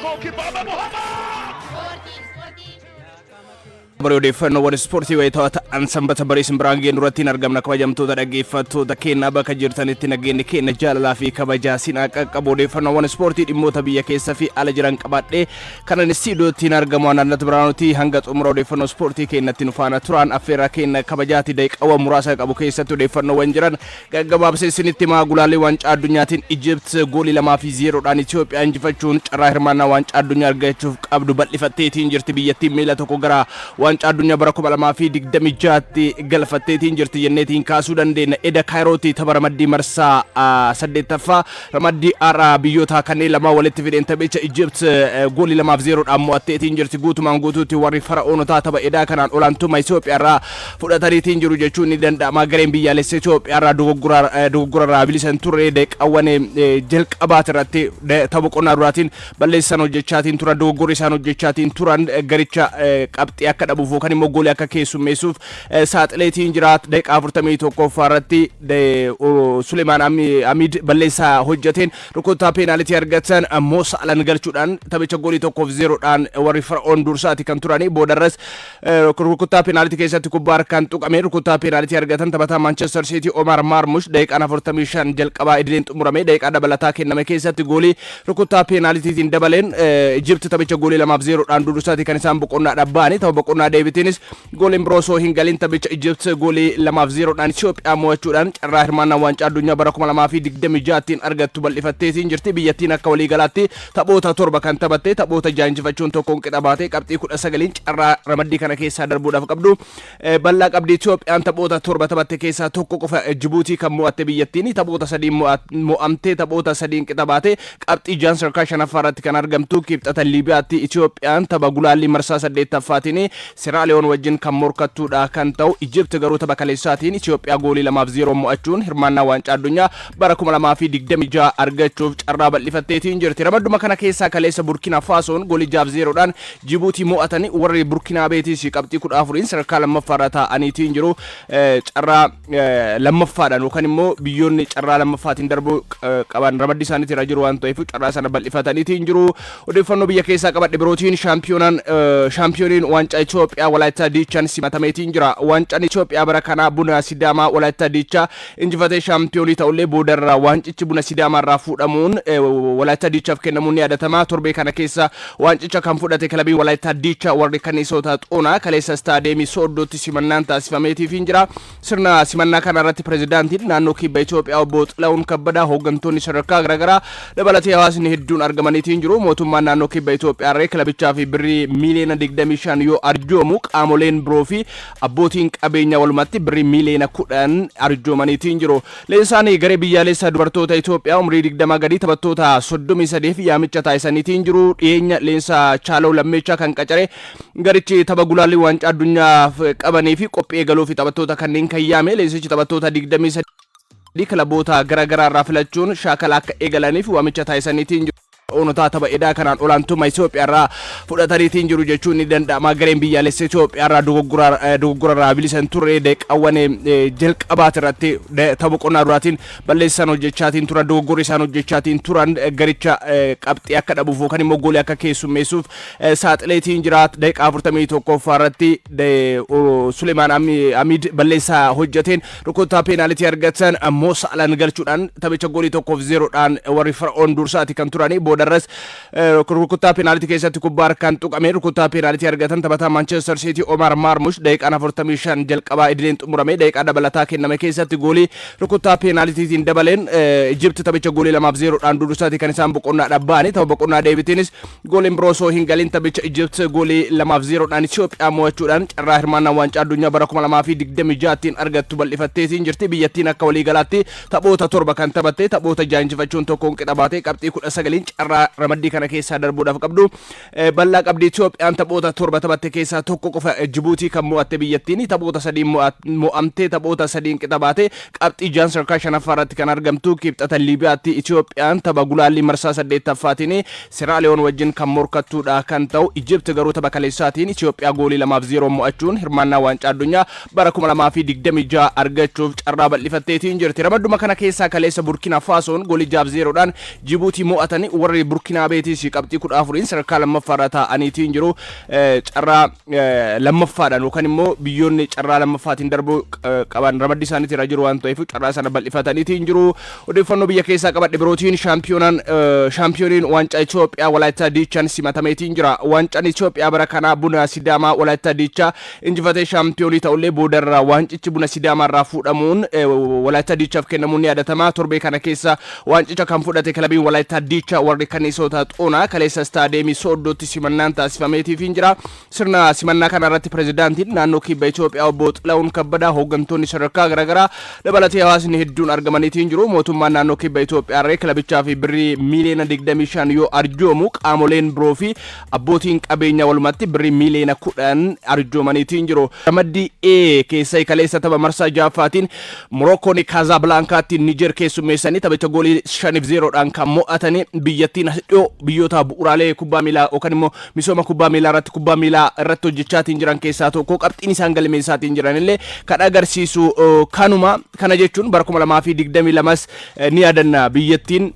Goalkeeper Muhammad! Barii odeeffannoowwan ispoortii wayitawaa ta'an sanbata barii simbiraan geenyu irratti hin argamna. Kabajamtoota dhaggeeffattoota keenyaa, bakka jirtanitti nageenyi keenya jaalalaa fi kabajaa sinaa qaqqabu. Odeeffannoowwan ispoortii dhimmoota biyya keessa fi ala jiran qabadhee kanan istiidiyootti hin argamu Naannoo Biraanuti. Hanga xumura odeeffannoo ispoortii keenyatti nu faana turaan affeerraa keenya kabajaati. Daqiiqaawwan muraasa qabu keessatti odeeffannoowwan jiran gaggabaabsee isinitti himaa. Gulaallee waancaa addunyaatiin Ijipt goolii 2 fi 0dhaan Itoophiyaa injifachuun carraa hirmaannaa waancaa addunyaa argachuuf qabdu bal'ifatteetiin jirti. Biyyattiin miila tokko gara waancaa addunyaa bara 2026tti galfatteetiin jirti jenneetiin kaasuu dandeenya. Eda Kaayirootti tapha ramaddii marsaa saddeettaffaa ramaddii har'a biyyoota kanneen lamaa walitti fideen taphicha Ijipt goolii 2 fi 0dhaan mo'atteetiin jirti. Guutumaan guutuutti warri fara'oonotaa tapha edaa kanaan olaantummaa Itoophiyaa irraa fudhataniitiin jiru jechuun ni danda'ama. Gareen biyyaalessa Itoophiyaa irraa dogoggora irraa bilisa hin turre. Daqiiqaawwan jalqabaati irratti tapha boqonnaa duraatiin balleessan hojjechaatiin turan, dogoggorri isaan hojjechaatiin turan garicha qabxii akka dhabuuf yookaan immoo goolii akka keessummeessuuf saaxileetiin jira. Daqiiqaa 41ffaa irratti Suleemaan Amid balleessaa hojjeteen rukuttaa peenaalitii argatan Moo Saalaan galchuudhaan taphicha goolii 1 fi 0dhaan warri Fara'oon dursaati kan turani. Boodarras rukuttaa peenaalitii keessatti kubbaa harkaan tuqame rukuttaa peenaalitii argatan taphataa Manchester City Omar Marmush daqiiqaan 45 jalqabaa idileen xumurame daqiiqaa dabalataa kenname keessatti goolii rukuttaa peenaalitiitiin dabaleen Ijipti taphicha goolii 2 fi 0dhaan dursaati kan isaan boqonnaadhaaf ba'anii. Tapha boqonnaa deebitiinis gooliin biroo osoo hin galin taphicha Ijipt goolii 2 fi 0dhaan Itoophiyaa mo'achuudhaan carraa hirmaannaa waancaa addunyaa bara 2026tti argattu bal'ifatteetiin jirti. Biyyattiin akka waliigalaatti taphoota torba kan taphatte, taphoota ja'a injifachuun tokkoon qixa baatee qabxii 19n carraa ramaddii kana keessaa darbuudhaaf qabdu bal'aa qabdi. Itoophiyaan taphoota torba taphatte keessaa tokko qofa, Jibuutii kan mo'atte biyyattiin, taphoota sadiin mo'amtee taphoota sadiin qixa baate qabxii jaan sadarkaa shanaffaa irratti kan argamtu. Kibxata Liibiyaatti Itoophiyaan tapha gulaallii marsaa saddeettaffaatiin Siraaliyoon wajjin kan morkattudha kan ta'u. Ijipt garuu tapha kaleessaatiin Itoophiyaa goolii 2 fi 0 mo'achuun hirmaannaa waancaa addunyaa bara 2026 argachuuf carraa bal'ifatteetiin jirti. Ramadduma kana keessaa kaleessa Burkina Faasoon goolii 6 fi 0dhaan Jibuutii mo'atanii, warri Burkinaabeetiis qabxii 14n sadarkaa lammaffaarra taa'aniitiin jiru. Carraa lammaffaadhaan yookaan immoo biyyoonni carraa lammaffaatiin darbuu qaban ramaddii isaaniitti irra jiru waan ta'eef carraa sana bal'ifataniitiin jiru. Odeeffannoo biyya keessaa qabadhe birootiin shaampiyoonaan shaampiyooniin waancaa Itoophiyaa Walaayittaa Diichaan simatameetiin jira. Waancaan Itoophiyaa bara kanaa Buna Sidaamaa Walaayittaa Diichaa injifatee shaampiyoonii ta'ullee boodarraa waancichi Buna Sidaamaa irraa fuudhamuun Walaayittaa Diichaaf kennamuun ni yaadatama. Torbee kana keessa waancicha kan fudhate kilabii Walaayittaa Diichaa warri kanniisota Xoonaa kaleessa istaadeemii Sooddootti simannaan taasifameetiifiin jira. Sirna simannaa kana irratti pirezidaantiin naannoo Kibba Itoophiyaa obbo Xilahuun Kabbadaa, hooggantoonni sadarkaa garaagaraa dabalatee hawaasni hedduun argamaniitiin jiru. Mootummaan naannoo Kibba Itoophiyaa irree kilabichaa fi birrii miiliyoona 25 yoo arjoomu, qaamoleen biroo fi abbootiin qabeenyaa walumatti birrii miiliyoona 10 arjoomaniitiin jiru. Leenjisaan garee biyyaalessaa dubartoota Itoophiyaa umrii 20 gadii taphattoota 33f yaamicha taasisaniitiin jiru. Dhiyeenya leenjisaa Chaaloo Lammeechaa kan qacare garichi tapha gulaallii waancaa addunyaaf qabanii fi qophii eegaluu fi taphattoota kanneen kan yaame leenjichi taphattoota 23 kilaboota garaagaraa irraa filachuun shaakala akka eegalaniif waamicha taasisaniitiin jiru. Oonotaa tapha edaa kanaan olaantummaa Itoophiyaa irraa fudhataniitiin jiru jechuun ni danda'ama. Gareen biyyaalessa Itoophiyaa irraa dogoggora irraa bilisa hin turre. Daqiiqaawwan jalqabaati irratti tapha boqonnaa duraatiin balleessan hojjechaatiin turan, dogoggorri isaan hojjechaatiin turan garicha qabxii akka dhabuuf yookaan immoo goolii akka keessummeessuuf saaxileetiin jira. Daqiiqaa 41ffaa irratti Suleemaan Amid balleessaa hojjeteen rukuttaa peenaalitii argatan Moo Saalaan galchuudhaan taphicha goolii 1 fi 0dhaan warri Fara'oon dursaati kan turani. Boodarras rukuttaa peenaalitii keessatti kubbaa harkaan tuqame rukuttaa peenaalitii argatan taphataa Manchester City Omar Marmush daqiiqaan 45 jalqabaa idileen xumurame daqiiqaa dabalataa kenname keessatti goolii rukuttaa peenaalitiitiin dabaleen Ijipti taphicha goolii 2 fi 0dhaan dursaati kan isaan boqonnaadhaaf ba'anii. Tapha boqonnaa deebitiinis gooliin biroo osoo hin galin taphicha Ijipt goolii 2 fi 0dhaan Itoophiyaa mo'achuudhaan carraa hirmaannaa waancaa addunyaa bara 2026tti argattu bal'ifatteetiin jirti. Biyyattiin akka waliigalaatti taphoota torba kan taphatte, taphoota ja'a injifachuun tokkoon qixa baatee qabxii 19n carraa ramaddii kana keessaa darbuudhaaf qabdu bal'aa qabdi. Itoophiyaan taphoota torba taphatte keessaa tokko qofa, Jibuutii kan mo'atte biyyattiin, taphoota sadiin mo'amtee taphoota sadiin qixa baatee qabxii jaan sadarkaa shanaffaa irratti kan argamtu. Kibxata Liibiyaatti Itoophiyaan tapha gulaallii marsaa saddeettaffaatiin Siraaliyoon wajjin kan morkattudha kan ta'u. Ijipt garuu tapha kaleessaatiin Itoophiyaa goolii 2 fi 0 mo'achuun hirmaannaa waancaa addunyaa bara 2026 argachuuf carraa bal'ifatteetiin jirti. Ramadduma kana keessaa kaleessa Burkina Faasoon goolii 6 fi 0dhaan Jibuutii mo'atanii, warri Warri Burkinaabeetis qabxii 14n sadarkaa lammaffaarra taa'aniitiin jiru. Carraa lammaffaadhaan yookaan immoo biyyoonni carraa lammaffaatiin darbuu qaban ramaddii isaaniitti irra jiru waan ta'eef carraa sana bal'ifataniitiin jiru. Odeeffannoo biyya keessaa qabadhe birootiin, shaampiyoonaan shaampiyooniin waancaa Itoophiyaa Walaayittaa Diichaan simatameetiin jira. Waancaan Itoophiyaa bara kanaa Buna Sidaamaa Walaayittaa Diichaa injifatee shaampiyoonii ta'ullee, boodarraa waancichi Buna Sidaamaa irraa fuudhamuun Walaayittaa Diichaaf kennamuun ni yaadatama. Torbee kana keessa waancicha kan fudhate kilabiin Walaayittaa Diichaa warri Kanniisota Xoonaa kaleessa istaadeemii Sooddootti simannaan taasifameetiif jira. Sirna simannaa kana irratti pirezidaantiin naannoo Kibba Itoophiyaa obbo Xilahuun Kabbadaa, hooggantoonni sadarkaa garaagaraa dabalatee hawaasni hedduun argamaniitiin jiru. Mootummaan naannoo Kibba Itoophiyaa irree kilabichaa fi birrii miiliyoona 25 yoo arjoomu, qaamoleen biroo fi abbootiin qabeenyaa walumatti birrii miiliyoona 10 arjoomaniitiin jiru. Ramaddii A keessa kaleessa tapha marsaa ja'affaatiin Morokkoon Kaazaabilaankaatti Niijer keessummeessanii taphicha goolii 5-0dhaan kan mo'atanii. Biyyattiin as dhiyoo biyyoota bu'uuraalee kubbaa miilaa yookaan immoo misooma kubbaa miilaa irratti kubbaa miilaa irratti hojjechaatiin jiran keessaa tokko. Qabxiin isaan galmeessaatiin jiran illee kan agarsiisu kanuma. Kana jechuun bara 2022s ni yaadanna, biyyattiin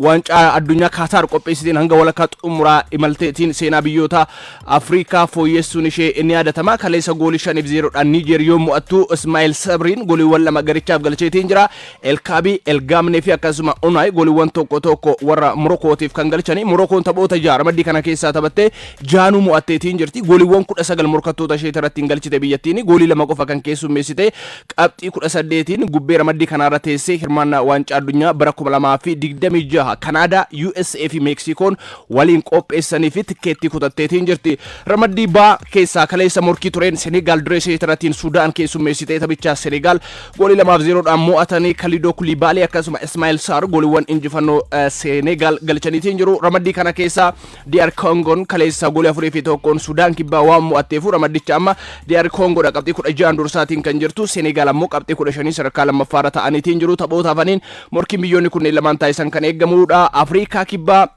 waancaa addunyaa Kaataar qopheessiteen hanga walakkaa xumuraa imalteetiin seenaa biyyoota Afrikaa fooyyessuun ishee ni yaadatama. Kaleessa goolii 5-0dhaan Niijer yoo mo'attu, Ismaa'eel Sabriin gooliiwwan lama garichaaf galcheetiin jira. Elkaabii, Elgaamnee fi akkasuma Unaay gooliiwwan tokko tokko warra Morokootiif kan galchanii. Morokoon taphoota 6 ramaddii kana keessaa taphattee jaanuu mo'atteetiin jirti. Gooliiwwan 19 morkattoota ishee irratti hin galchite biyyattiin. Goolii lama qofa kan keessummeessite. Qabxii 18n gubbee ramaddii kanaarra teessee hirmaannaa waancaa addunyaa bara 2026 Kanaadaa, USA fi Meeksikoon waliin qopheessanii fi tikkeettii kutatteetiin jirti. Ramaddii B keessaa kaleessa morkii tureen Senegaal dirree ishee irrattiin Sudaan keessummeessitee taphichaa Senegaal goolii 2-0dhaan mo'atanii. Kalidoo Kulibaalee akkasuma Ismaa'eel Saar gooliiwwan injifannoo Senegaal galchaniitiin jiru. Ramaddii kana keessaa DR Kongoon kaleessa goolii 4-1n Sudaan Kibbaa waan mo'atteefu ramaddicha amma DR Kongoodha qabxii 16n dursaatiin kan jirtu. Senegaal ammoo qabxii 15 sadarkaa lammaffaarra ta'aniitiin jiru. Taphoota hafaniin morkiin biyyoonni kunneen lamaan taasisan kan eeggamudha. Afrikaa Kibbaa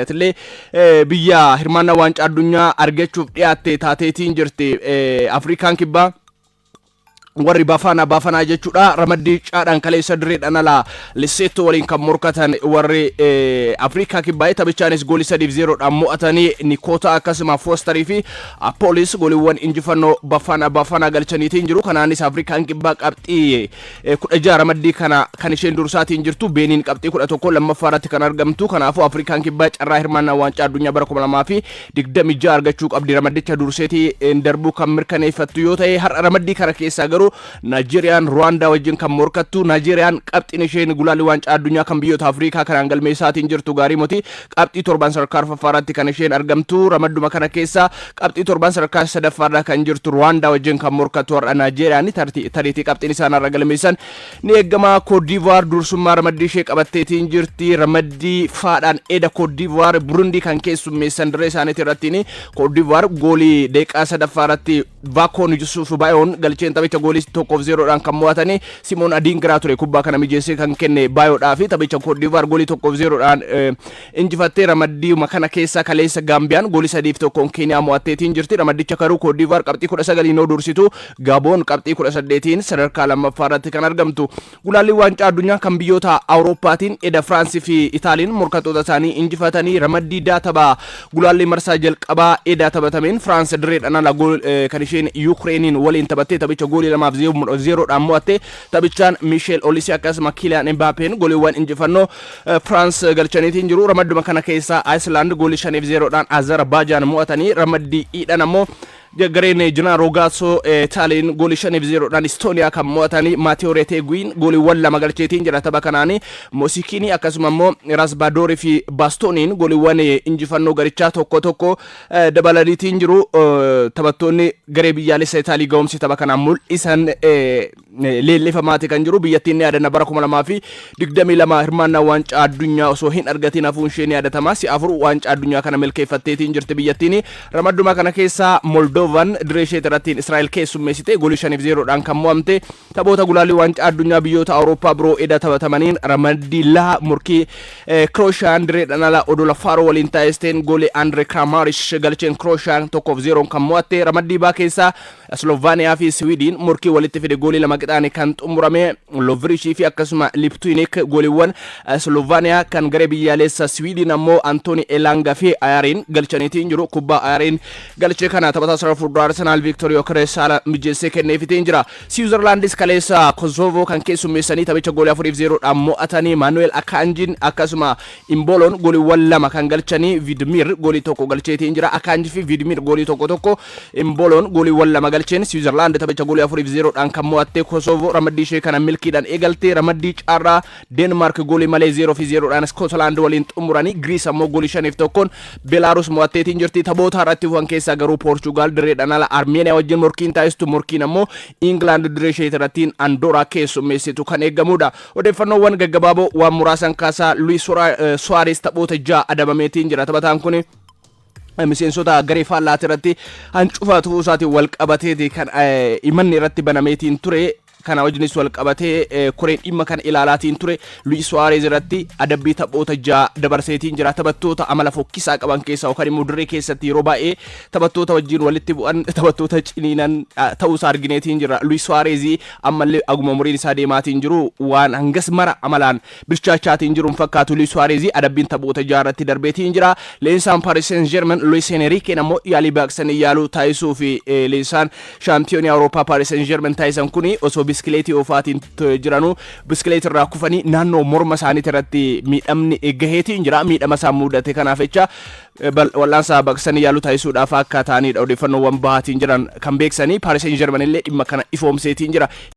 illee biyya hirmaannaa waancaa addunyaa argachuuf dhiyaatte taateetiin jirti. Afrikaan Kibbaa, warri Bafanaa Bafanaa jechuudha. Ramaddii caadhaan kaleessa dirreedhaan alaa Liseettoo waliin kan morkatan warri Afrikaa Kibbaa taphichaan goolii 3-0dhaan mo'atanii. Nikoota akkasuma Foostarii fi Apoolis gooliiwwan injifannoo Bafanaa Bafanaa galchaniitiin jiru. Kanaanis Afrikaan Kibbaa qabxii 16 ramaddii kana kan isheen dursaatiin jirtu. Beeniin qabxii 11 lammaffaa irratti kan argamtu. Kanaafuu Afrikaan Kibbaa carraa hirmaannaa waancaa addunyaa bara 2026 argachuu qabdi, ramaddicha durseetii darbuu kan mirkaneeffattu yoo ta'e. Har'a ramaddii kana keessaa garuu Naajeeriyaan Ruwaandaa wajjin kan morkattu. Naajeeriyaan qabxiin isheen gulaalli waancaa addunyaa kan biyyoota Afrikaa kanaan galmeessaatiin jirtu gaarii moti. Qabxii 7n sadarkaa arfaffaa irratti kan isheen argamtu. Ramadduma kana keessa qabxii 7n sadarkaa sadaffaarra kan jirtu Ruwaandaa wajjin kan morkattu har'a Naajeeriyaan. Tariitii qabxiin isaan har'a galmeessan ni eegama. Koodivuwaar dursummaa ramaddii ishee qabatteetiin jirti. Ramaddii faadhaan eda Koodivuwaar Burundii kan keessummeessan dirree isaaniitii irrattiin. Koodivuwaar goolii daqiiqaa sadaffaa irratti Vaakoon Yusuuf Baayoon galcheen taphicha goolii 1-0dhaan kan mo'atanii. Simoon Adiingiraa ture kubbaa kana mijeessee kan kenne Baayoodhaa fi taphicha Koodivuwaar goolii 1-0dhaan injifattee. Ramaddii kana keessa kaleessa Gaambiyaan goolii 3-1n Keeniyaa mo'atteetiin jirti. Ramaddicha karuu Koodivuwaar qabxii 19n yoo dursitu, Gaaboon qabxii 18n sadarkaa lammaffaa irratti kan argamtu. Gulaalli waancaa addunyaa kan biyyoota Awurooppaatiin eda Firaansii fi Itaaliin morkattoota isaanii injifatanii. Ramaddii daa tapha gulaalli marsaa jalqabaa eda taphatameen Firaans dirreedhaan ala kan isheen Yukireeniin waliin taphattee taphicha goolii 2-0dhaan mo'atte. Taphichaan Miisheel Olisii akkasuma Kiiliyaan Embaapeen gooliiwwan injifannoo Firaans galchaniitiin jiru. Ramadduma kana keessaa Ayislaand goolii 5-0dhaan Azerbaajaan mo'atanii. Ramaddii iidhaan ammoo gareen Jennaaroo Gaasoo Itaaliin goolii 5-0dhaan Istooniyaa kan mo'atanii. Maatiyoo Reeteeguin gooliiwwan lama galcheetiin jira tapha kanaanii. Moosikiinii akkasuma immoo Rasbaadorii fi Baastooniin gooliiwwan injifannoo garichaa tokko tokko dabalaniitiin jiru. Taphattoonni garee biyyaalessa Itaalii ga'umsi tapha kanaan mul'isan leellifamaati kan jiru. Biyyattiin ni yaadanna, bara 2022 hirmaannaa waancaa addunyaa osoo hin argatiin hafuun ishee ni yaadatama. Si'a afur waancaa addunyaa kana milkeeffatteetiin jirti biyyattiin. Ramadduma kana keessaa Moldova Moldovan dirree ishee irratti Israa'el keessummeessite, goolii 5-0dhaan kan mo'amte. Taphoota gulaalli waancaa addunyaa biyyoota Awurooppaa biroo eda taphatamaniin, ramaddii laa murkii Kirooshaan direedhaan ala odola Faaroo waliin taasisteen goolii Andre Kramarish galcheen Kirooshaan 1-0 kan mo'atte. Ramaddii baa keessaa Slovaaniyaa fi Siwiidiin murkii walitti fide goolii 2 qixaanii kan xumurame. Lovrishii fi akkasuma Liptuinik gooliiwwan Slovaaniyaa, kan garee biyyaalessa Siwiidiin ammoo Antooni Elanga fi Ayariin galchaniitiin jiru. Kubbaa Ayariin galchee kana taphataa sarara fuulduraa Arsenaal Victor Gyökeres haala mijeessee kenneefitiin jira. Siwiizerlaandis kaleessa Kosovo kan keessummeessanii taphicha goolii 4-0dhaan mo'atanii. Manuel Akanjiin akkasuma Imboloon gooliiwwan 2 kan galchanii, Vidmir goolii 1 galcheetiin jira. Akanji fi Vidmir goolii tokko tokko, Imboloon gooliiwwan 2 galcheen Siwiizerlaand taphicha goolii 4-0dhaan kan mo'atte. Kosovo ramaddii ishee kana milkiidhaan eegalte. Ramaddii caarraa Deenmaark goolii malee 0-0dhaan Iskootlaand waliin xumuranii, Giriis ammoo goolii 5-1n Beelaarus mo'atteetiin jirti. Taphoota irratti hufan keessaa garuu Poorchugaal direedhaan ala Armeeniyaa wajjin morkiin taasistu, morkiin ammoo Ingilaand dirree ishee irrattiin Andoraa keessummeessitu kan eegamudha. Odeeffannoowwan gaggabaaboo waan muraasan kaasaa, Luis Suwaarez taphoota 6 adabameetiin jira. Taphataan kun miseensota garee faallaati irratti hancufa tufuu isaatiin wal qabateeti kan himanni irratti banameetiin ture. Kana wajjinis wal qabatee koreen dhimma kana ilaalaatiin ture Luis Suwaarez irratti adabbii taphoota 6 dabarseetiin jira. Taphattoota amala fokkisaa qaban keessaa yookaan immoo dirree keessatti yeroo baay'ee taphattoota wajjin walitti bu'an, taphattoota ciniinan ta'uusaa argineetiin jira. Luis Suwaarez ammallee aguma umuriin isaa deemaatiin jiru waan hangas mara amalaan bilchaachaatiin jiru hin fakkaatu. Luis Suwaarez adabbiin taphoota 6 irratti darbeetiin jira. Leensaan Paris Saint-Germain Luis Enrique ammoo yaalii baaqsanii yaaluu taasisuu fi leensaan shaampiyoonii Awurooppaa Paris Saint-Germain taasisan kuni osoo biskileetii oofaatiin jiranuu biskileetii irraa kufanii naannoo morma isaaniitii irratti miidhamni gaheetiin jira. Miidhama isaan mudate kanaaf jecha wal'aansa baqsanii yaaluu taasisuudhaaf akka ta'anidha odeeffannoowwan bahaatiin jiran kan beeksanii. Paris Saint-Germain illee dhimma kana ifoomseetiin jira.